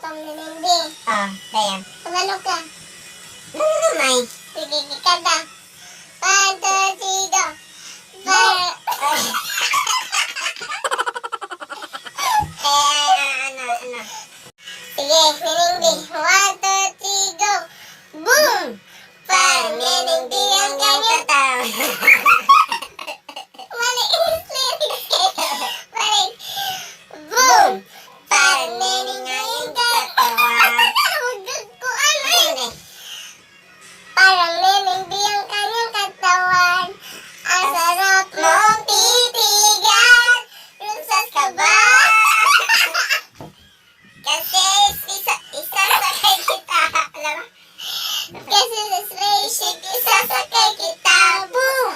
atong Neneng. Ah, kaya. Tagalog ka. Ano gamay? Sige, kanta. One, two, three, go. One. Eh, ano, ano? Sige, Neneng B. One, two, three, go. Boom! Parang Neneng B ang kanyang katawan. Mali lyrics. Mali. Boom! Parang Neneng ang Katawan. Huwag ko ano eh. Parang Neneng B ang kanyang katawan. Ang sarap mong titigan. Rusas ka ba? Kasi isasakay kita. Alam mo? Kasi sa spaceship, isasakay kita. Boom!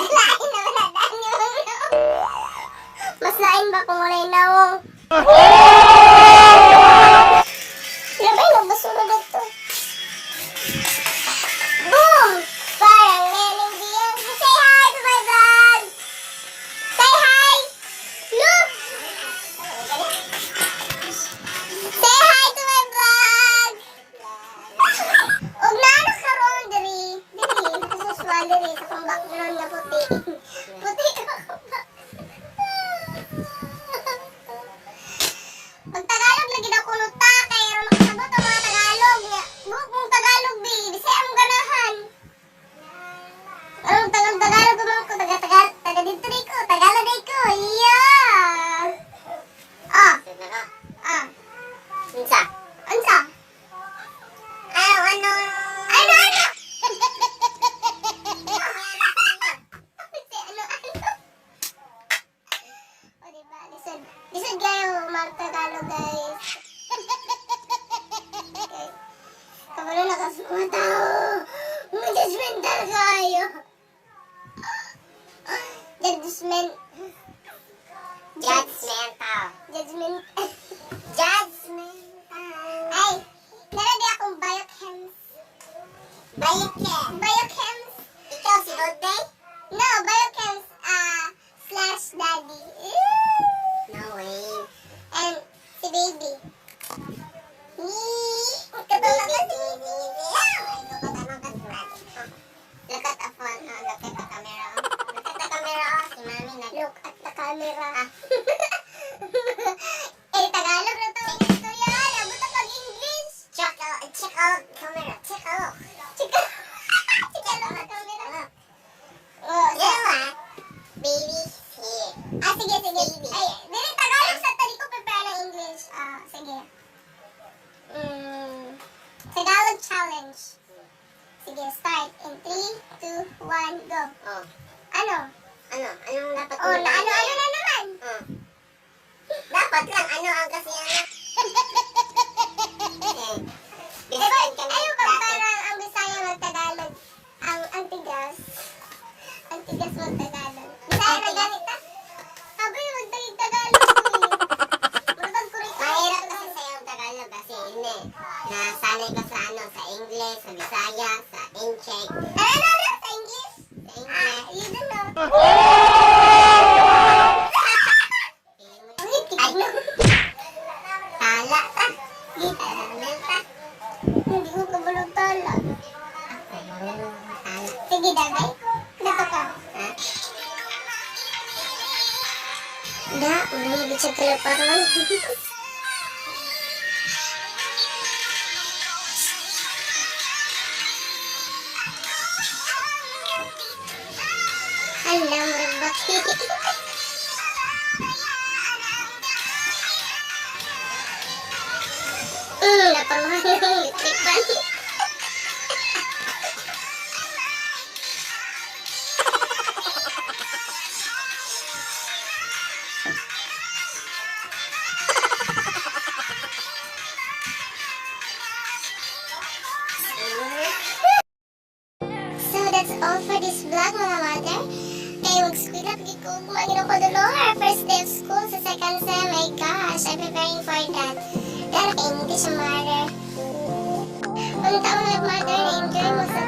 Lain na wala daan yung Mas lain ba kung wala'y nawong? Labay na basura dito. Boom! Parang Neneng Diaz. Say hi to my vlog! Say hi! Look! Say hi to my vlog! Ug naa na karon diri, diri, as usual diri sa akong background na puti. Puti ako ba? Pag Tagalog lagi na kulota kay aron makasabot ang mga Tagalog niya. Buok mong Tagalog bi, Bisaya mong ganahan. Anong Tagalog Tagalog ko man ko taga Tagal taga dito di ko, Tagalog di ko. Yeah. Ah, ah. Unsa? Unsa? Ano, ano? Ano, ano? Ano, ano? O, diba? Lisod. Lisod kayo mag-Tagalog, guys. Okay. Kabalo na kasi mga tao. Mga judgmental kayo. Judgment. Judgmental. Judgment. Judgmental. Ay, nalagay akong biochems. Biochem. Biochems. Ikaw si Ote? No, biochems slash daddy. No way. And si baby. Ni katulad Baby, baby, baby. Ah, Look at the phone, huh? Look at the camera. Look at the camera, oh. Si Mami nag. Look at the camera. Eh, Tagalog na to. Istorya, abot na pag-English. Check out camera. Check out. Chika. Chika lang ang camera. Look. Oh, You know what? Baby's here. Ah, sige, sige. Ay, dili Tagalog sa tali ko prepare ng English. Ah, sige. Tagalog challenge. Sige, start in 3, 2, 1, go. Oh. Ano? Ano? Anong dapat Oh, na ano, ano na naman? Oh. Dapat lang, ano ang kasi ano? Eh, Eh, best friend kami ayaw ka dati. parang ang Bisaya mag-Tagalog. Ang tigas. Ang tigas mag-Tagalog. Bisaya na ganit ta. Sabi yung Tagalog eh. Murag ko rin. Mahirap kasi sa'yo ang Tagalog kasi yun eh. Nasanay ka sa ano, sa English, sa Bisaya, sa Incheck, Ano, ano, ano? Sa English? sa Ah, English. You don't know. Ang itik Ay. no. Tala ta. Gita. Tala ta. Hindi ko kabulog tala. Ako, marunong ako tala. Sige, Dalbay. Dito ka. Ha? Da, marunong siya kalaparan. Hala, murag baki. Naparuhan ng litripan. So that's all for this vlog, mga mother. Kaya mag-school up, ko kumagin ako dolor. First day of school sa second sem. My gosh, I'm preparing for that. Dahil English, mother. Unta, mga mother, na-enjoy mo sa